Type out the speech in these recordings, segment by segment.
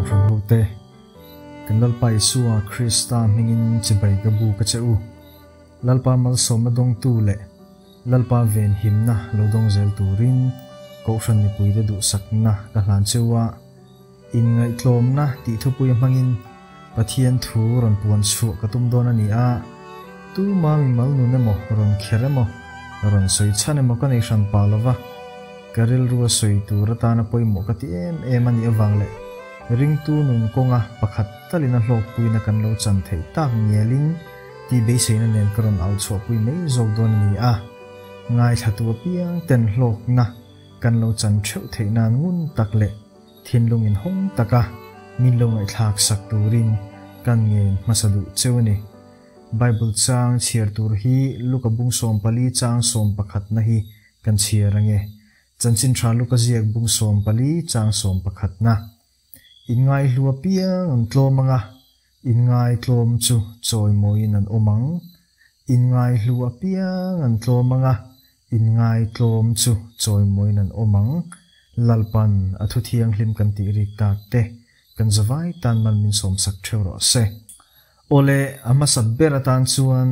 Kohhran hote, kan Lalpa Isua Krista hmingin chibai ka bu ka che u. Lalpa malsawmna dawngtu leh Lalpa venhimna lo dawng zel turin Kohhran mipuite duhsakna ka hlan cheu a. Inngaihtlawmna tih thupui hmangin Pathian thu rawn puan chhuah ka tum dawn a ni a, tuma mimal nun emaw rawn kher emaw, rawn sawi chhan emaw ka nei hran pah lo va, ka rilrua sawi tur atana pawimawh ka ti em em a nih avang leh ringtu nun kawnga pakhat talin a hlawkpuina kan lo chan theih tak ngialin tih beiseina nen ka rawn au chhuahpui mai zawk dawn a ni a, ngaithlatu apiang ten hlawkna kan lo chan theuh theih nan ngun tak leh Thinlung inhawng taka min lo ngaihthlak sak turin kan ngen hmasa duh cheu a ni. Bible chang chhiar tur hi Luka bung 14 chang sawmpakhatna hi kan chhiar ange. Chanchin tha Luka ziak bung 14 chang sawmpakhatna. Inngaihlu apiang an tlawm anga, inngaitlawm chu chawimawiin an awm ang. Inngaihlu apiang an tlawm anga, Inngaitlawm chu chawimawiin an awm ang. Lalpan a thu thianghlim kan tih rik tak te kan zavai tan man min sawmsak theuh rawh se. Awle, a hmasa ber atan chuan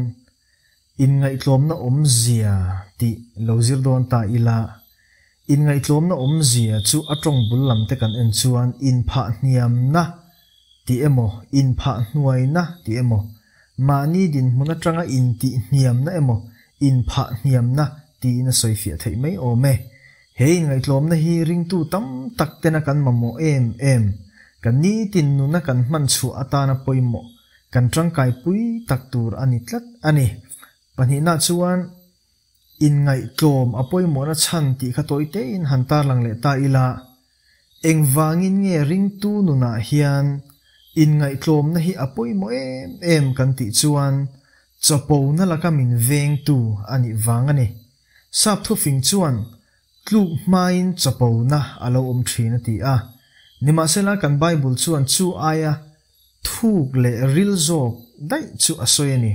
inngaihtlawmna awmzia tih lo zir dawn ta ila, inngaihtlawmna awmzia chu a tawng bul lam te kan en chuan inphah hniamna tih emaw, inphah hnuaina tih emaw, mahni dinhmun atanga intih hniamna emaw, inphah hniamna tiin a sawi fiah theih mai awm e. He inngaihtlawmna hi ringtu tam tak tena kan mamawh em em, kan nitin nuna kan hman chhuah atana pawimawh, kan tangkaipui tak tur a ni tlat a ni. Pahnihna chuan inngaihtlawm a pawimawhna chhan tih kha tawi tein han tarlang leh ta ila, engvangin nge ringtu nunah hian inngaihtlawmna hi a pawimawh em em kan tih chuan chapona laka min vengtu a nih vang a ni. Sap thufing chuan tluk hmain chapona a lo awm thin a ti a, nimahsela kan Bible chuan chu aia Thuk leh ril zawk daih chu a sawi a ni.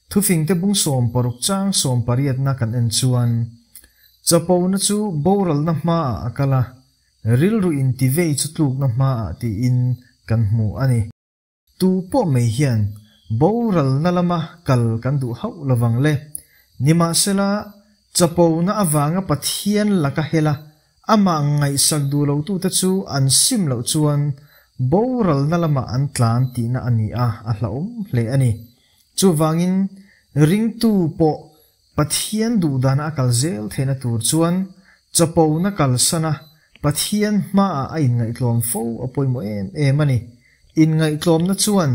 Thufingte bung 60 chang sawmpariatna kan en chuan, Chapona chu boralna hmaah a kal a, rilru intivei chu tlukna hmaah tiin kan hmu a ni. Tu pawh mai hian boralna lama kal kan duh hauh lovang le. Nimahsela, chapona avanga Pathian laka hel a, Amah ngaihsak duh lotute chu an sim loh chuan boralna lamah an tlan tihna a ni a, a hlauhawm hle a ni. Chuvangin, ringtu pawh Pathian duhdana a kal zel theihna tur chuan chapona kalsana Pathian hmaah a inngaihtlawm fo a pawimawh em em a ni. Inngaihtlawmna chuan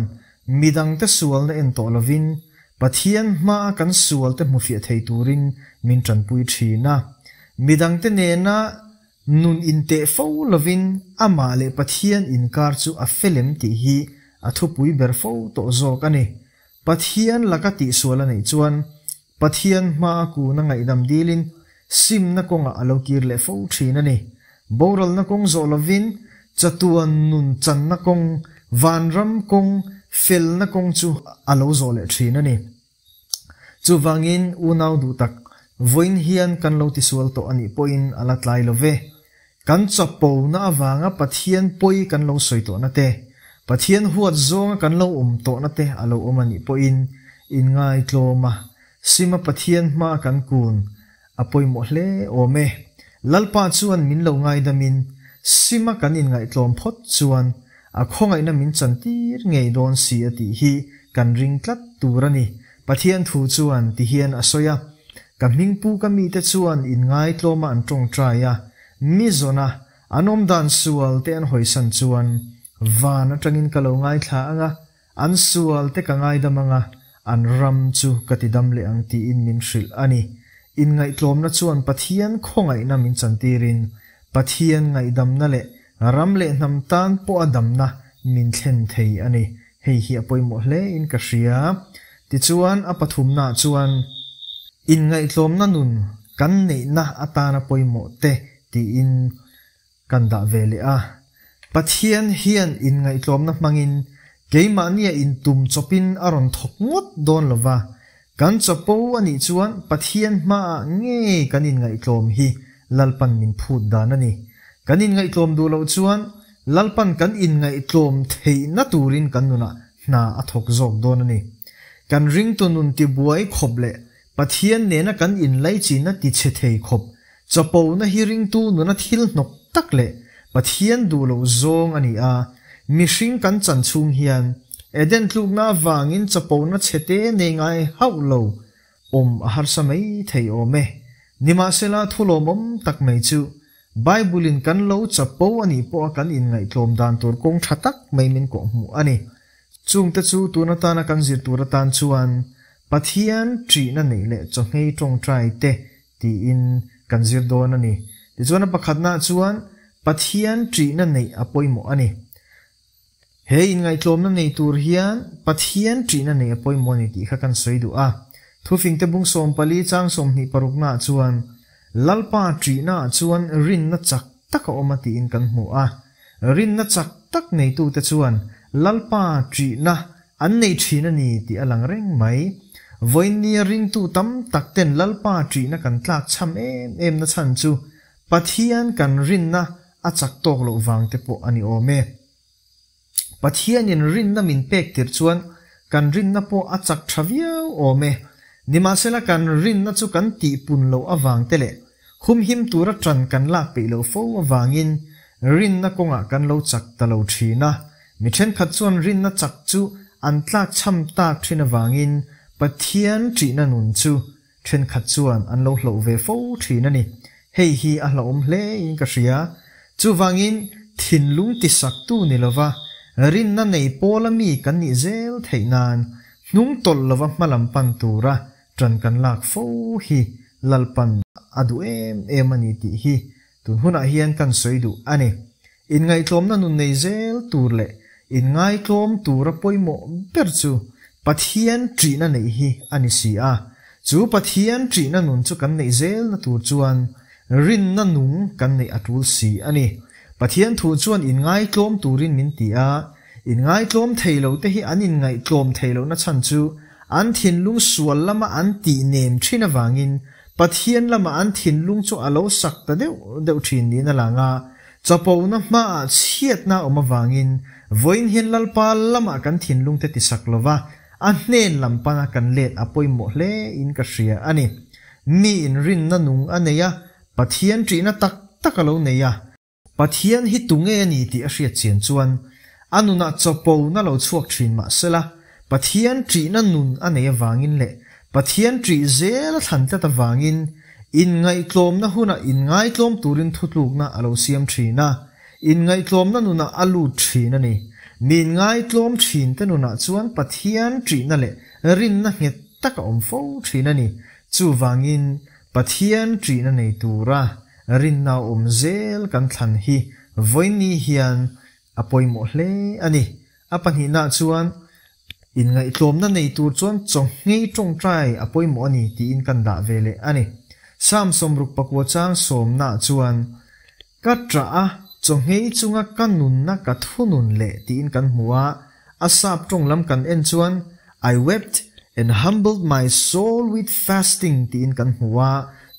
midangte sualna en tawh lovin Pathian hmaa kan sualte hmufiah thei turin min tanpui thin a. Midangte nena nun inteh fo lovin amah leh Pathian inkar chu a felem tih hi a thupui ber fo tawh zawk a ni. Pathian laka tihsual a neih chuan Pathian hmaa kuna ngaihdam dilin simna kawngah a lo kir leh fo thin a ni. Boralna kawng zawh lovin chatuan nun channa kawng, vanram kawng, felna kawng chu a lo zawh leh thin a ni. Chuvangin unau duh tak, vawiin hian kan lo tisual tawh a nih pawhin a la tlai lo ve. Kan chapona avanga Pathian pawi kan lo sawi tawhna te, Pathian huat zawnga kan lo awm tawhna te a lo awm a nih pawhin inngaitlawm a, sima Pathian hmaa kan kun a pawimawh hle awm e. Lalpa chuan min lo ngaidamin sima kan inngaihtlawm phawt chuan a khawngaihna min chantir ngei dawn si a tih hi kan ring tlat tur a ni. Pathian thu chuan tihian a sawi a, Ka hmingpu ka mite chuan inngaitlawma an tawngtai a, mi zawna an awmdan sual te an hawisan chuan van atangin ka lo ngaithla ang a, an sual te ka ngaidam ang a, an ram chu ka tidam leh ang tiin min hrilh a ni. Inngaihtlawmna chuan Pathian khawngaihna min chantirin, Pathian ngaihdamna leh ram leh hnam tan pawha damna min thlen thei a ni. Hei hi a pawimawh hle in ka hria. Tichuan a pathumna chuan inngaihtlawmna nun kan neihna atana pawimawh te tiin kan dah ve leh a. Pathian hian inngaihtlawmna hmangin keimahnia intum chawpin a rawn thawk ngawt dawn lo va, kan chapo a nih chuan Pathian hmaah ngei kan inngaihtlawm hi Lalpan min phut dan a ni. Kan inngaihtlawm duh loh chuan. Lalpan kan inngaihtlawm theihna turin kan nunah hna a thawk zawk dawn a ni. Kan ringtu nun tibuai khawp leh Pathian nena kan inlaichinna tichhe thei khawp chapona hi ringtu nuna thil hnawk tak leh Pathian duh loh zawng a ni a. Mihring kan chan chhung hian Eden tlukna avangin chapona chhete nei ngai hauh lo awm a harsa mai thei awm e. Nimahsela thu lawmawm tak mai chu Bible-in kan lo chapo a nih pawha kan inngaihtlawm dan tur kawng tha tak mai min kawhhmuh a ni. Chungte chu tun atana kan zir tur atan chuan Pathian ṭihna neih leh chawhmei ṭawngṭai te tiin kan zir dawn a ni. Tichuan a pakhatnaah chuan Pathian ṭihna neih a pawimawh a ni. He inngaihtlawmna nei tur hian Pathian ṭihna neih a pawimawh a ni tih kha kan sawi duh a. Thufingte bung 14 chang 26naah chuan Lalpa ṭihnaah chuan rinna chak tak a awm a tiin kan hmu a. Rinna chak tak neitute chuan Lalpa ṭihna an nei ṭhin a ni tih a lang reng mai. Vawiinnia ringtu tam tak ten Lalpa ṭihna kan tlak chham em em na chhan chu Pathian kan rinna a chak tawk loh vang te pawh a ni awm e. Pathianin rinna min pek tirh chuan kan rinna pawh a chak tha viau awm e. Nimahsela kan rinna chu kan tihpun loh avang te leh humhim tura ṭan kan lak peih loh fo avangin rinna kawngah kan lo chak ta lo ṭhin a. Mi ṭhenkhat chuan rinna chak chu an tlakchham tak ṭhin avangin Pathian ṭihna nun chu Thenkhat chuan an lo hloh ve fo thin a ni. Hei hi a hlauhawm hle in ka hria. Chuvangin thinlung tisaktu ni lova rinna nei pawla mi kan nih zel theih nan hnung tawlh lova hmalam pan tura tan kan lak fo hi Lalpan a duh em em a ni tih hi tun hunah hian kan sawi duh a ni. Inngaihtlawmna nun nei zel tur leh inngaitlawm tura pawimawh ber chu Pathian ṭihna neih hi a ni si a. Chu Pathian ṭihna nun chu kan neih zelna tur chuan rinna nung kan neih a ṭul si a ni. Pathian thu chuan inngaitlawm turin min ti a, inngaitlawm thei lote hi an inngaihtlawm thei lohna chhan chu an thinlung sual lama an tih nem ṭhin avangin Pathian lama an thinlung chu a lo sak ta deuh deuh ṭhin niin a lang a. Chapona hmaah chhiatna a awm avangin vawiin hian Lalpa lamah kan thinlungte tisak lova, a hnen lam pana kan let a pawimawh hle in ka hria a ni. Miin rinna nung a nei a, Pathian ṭihna tak tak a lo nei a. Pathian hi tunge a ni tih a hriat chian chuan a nunah chapona lo chhuak ṭhin mah sela, Pathian ṭihna nun a nei avangin leh Pathian ṭih zel a thlan tlat avangin inngaihtlawmna hunah inngaitlawm turin thutlukna a lo siam ṭhin a, inngaihtlawmna nunah a lut ṭhin a ni. Mi inngaitlawm ṭhinte nunah chuan Pathian ṭihna leh rinna nghet tak a awm fo ṭhin a ni. Chuvangin, Pathian ṭihna nei tura rinna awm zel kan thlan hi vawiinni hian a pawimawh hle a ni. A pahnihnaah chuan inngaihtlawmna nei tur chuan chawnghei tawngtai a pawimawh a ni tiin kan dah ve leh a ni. Psalm 69 chang sawmnaah chuan, Ka ṭah a, chawnghei chunga ka nunna ka thunun leh tiin kan hmu a, a sap tawng lam kan en chuan, I wept and humbled my soul with fasting tiin kan hmu a,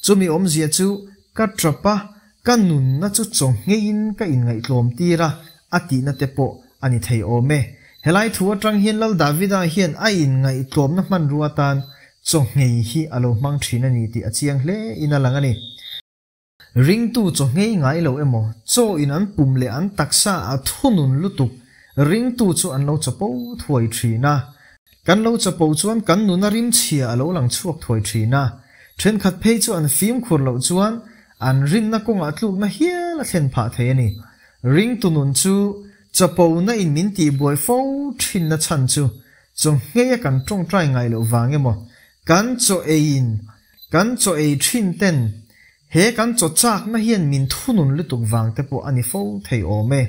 chumi awmzia chu ka ṭap a, Ka nunna chu chawngheiin ka inngaihtlawm tir a, a tihna te pawh a ni thei awm e. Helai thu atang hian Lal Davida hian a inngaihtlawmna hmanrua atan chawnghei hi a lo hmang thin a ni tih a chiang hle in a lang a ni. Ringtu chawnghei ngai lo emaw, chaw in an pum leh an taksa a thunun lutuk ringtu chu an lo chapo thuai thin a. Kan lo chapo chuan kan nuna rimchhia a lo lang chhuak thuai thin a, thenkhat phei chu an fimkhur loh chuan An rinna kawngah tlukna hial a thlen phah thei a ni. Ringtu nun chu chapona in min tihbuai fo thinna chhan chu chawnghei a kan tawngtai ngai loh vang emaw, kan chaw ei in kan chaw ei thin ten he kan chaw chakna hian min thunun lutuk vang te pawh a ni fo thei awm e.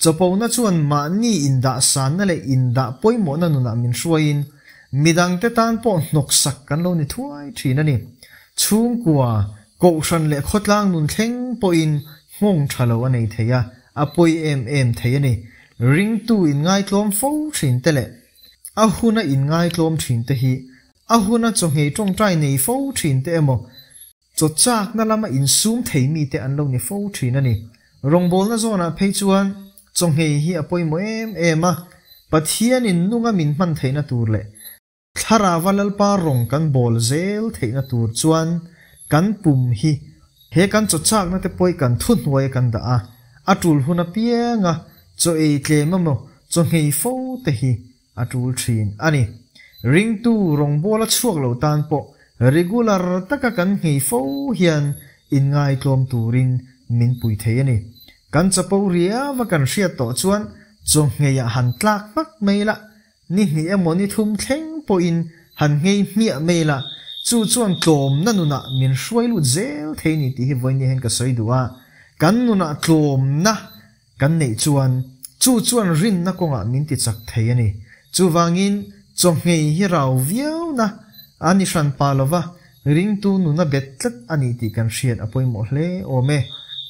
Chapona chuan mahni indah sanna leh indah pawimawhna nunah min hruaiin midangte tan pawh hnawksak kan lo ni thuai thin a ni. Chhungkua, kohhran leh khawtlang nun thleng pawhin nghawng tha lo a nei thei a, a pawi em em thei a ni. Ringtu inngaitlawm fo thin te leh a huna inngaitlawm thin te hi a huna chawhngei tawngtai nei fo thin te emaw Chaw chakna lama insum thei mite an lo ni fo thin a ni. Rawngbawlna zawnah phei chuan Chaw nghei hi a pawimawh em em a, Pathianin nunga min hman theihna tur leh Thlarauva Lalpa rawng kan bawl zel theihna tur chuan kan pum hi he kan chaw chakna te pawih kan thuhnuai a kan dah a, a tul hun apianga chaw ei tlem emaw chaw nghei fo te hi a tul thin a ni. Ringtu rawngbawla chhuak lo tan pawh regular taka kan nghei fo hian inngaitlawm turin min pui thei a ni. Kan chapo riau a kan hriat tawh chuan chaw ngheiah han tlak hmak mai la, ni hnih emaw ni thum thleng pawhin han nghei hmiah mai la, chu chuan tlawmna nunah min hruai lut zel thei a ni tih hi vawiin hian ka sawi duh a. Kan nunah tlawmna Kan neih chuan chu chuan rinna kawngah min ti chak thei a ni. Chuvangin chawhmei hi rau viauna a ni hran pa lova, ringtu nuna bet tlat a ni tih kan hriat a pawimawh hle awm e.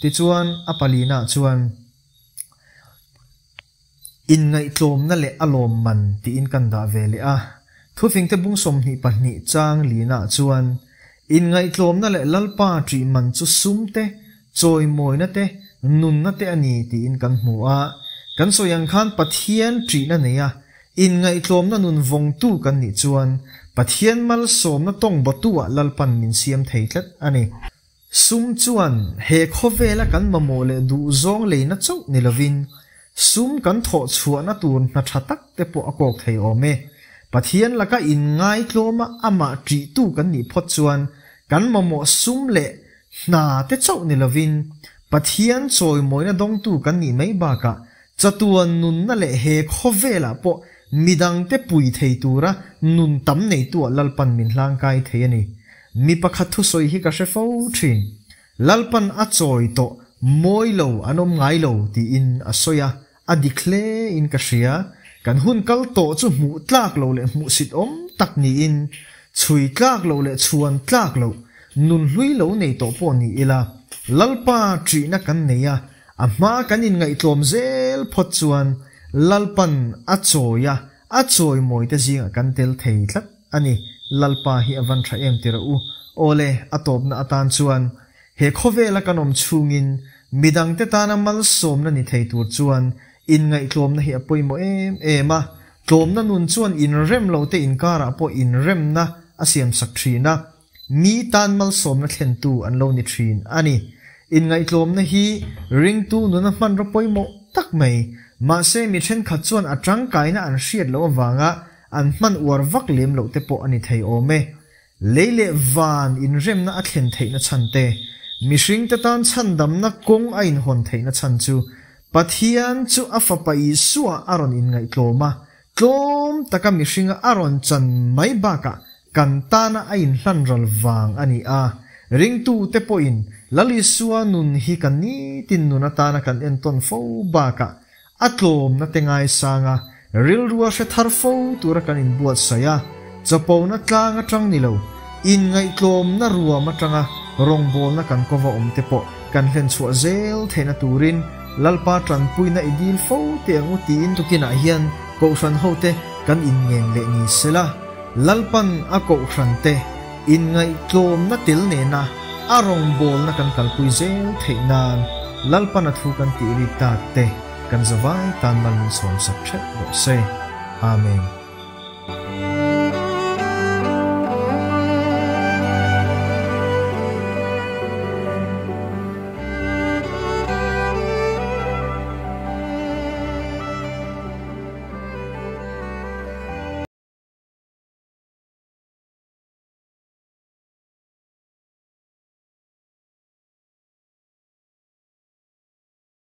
Tichuan a palinaah chuan inngaihtlawmna leh a lawmman tiin kan dah ve leh a. Thufingte bung 22 chang linaah chuan inngaihtlawmna leh Lalpa ṭih man chu sum te, Chawimawina te, nunna te a ni tiin kan hmu a. Kan sawi ang khan Pathian ṭihna nei a, inngaihtlawmna nun vawngtu kan nih chuan Pathian malsawmna tawng bawtu-ah Lalpan min siam thei tlat a ni. Sum chuan he khawvela kan mamawh leh duhzawng leina chauh ni lovin sum kan thawh chhuahna tur hna ṭha tak te pawh a kawk thei awm e. Pathian laka inngaitlawma amah ṭihtu kan nih phawt chuan kan mamawh sum leh Hna te chauh ni lovin Pathian chawimawina dawngtu kan nih mai bakah chatuan nunna leh he khawvelah pawh midangte pui thei tura nun tam neituah Lalpan min hlangkai thei a ni. Mi pakhat thusawi hi ka hre fo thin. Lalpan a chawi tawh mawi lo an awm ngai lo tiin a sawi a, a dik hle in ka hria. Kan hun kal tawh chu hmuh tlak lo leh hmuhsit awm tak niin, chhui tlak loh leh chhuan tlak loh, nun hlui lo nei tawh pawh ni ila, Lalpa ṭihna kan nei a, a hma kan inngaihtlawm zel phawt chuan Lalpan a chawi a, a chawimawi te zingah kan tel thei tlat a ni. Lalpa hi a van ṭha em tirh u. Awle, a tawpna atan chuan He khawvela kan awm chhungin midangte tana malsawmna ni thei tur chuan inngaihtlawmna hi a pawimawh em em a, tlawmna nun chuan inrem lote inkarah pawh inremna a siamsak thin a, mi tan malsawmna thlentu an lo ni thin a ni. Inngaihtlawmna hi ringtu nuna hmanraw pawimawh tak mai, mahse mi thenkhat chuan a tangkaina an hriat loh avanga an hman uar vak lem loh te pawh a ni thei awm e. Lei leh van inremna a thlen theihna chhan te, mihringte tan chhandamna kawng a inhawn theihna chhan chu Pathian chu a Fapa Isua a rawn inngaihtlawm a, tlawm taka mihringa a rawn chan mai bakah kan tana a inhlan ral vang a ni a. Ringtute pawhin Lal Isua nun hi kan nitin nun atana kan entawn fo bakah A tlawmna te ngaisanga rilrua hre thar fo tura kan inbuatsaih a, chapona tlang atang ni lo, inngaihtlawmna ruam atanga rawngbawlna kan kova awm te pawh kan hlenchhuah zel theihna turin Lalpa tanpuina i dil fo teh ang u tiin tukinah hian Kohhran hote kan inngen leh ni sela, Lalpan a Kohhran te Inngaihtlawmna tel nena a rawngbawlna kan kalpui zel theih nan Lalpan a thu kan tih rik tak te kan zavai tan mal min sawmsak theuh rawh se. Amen.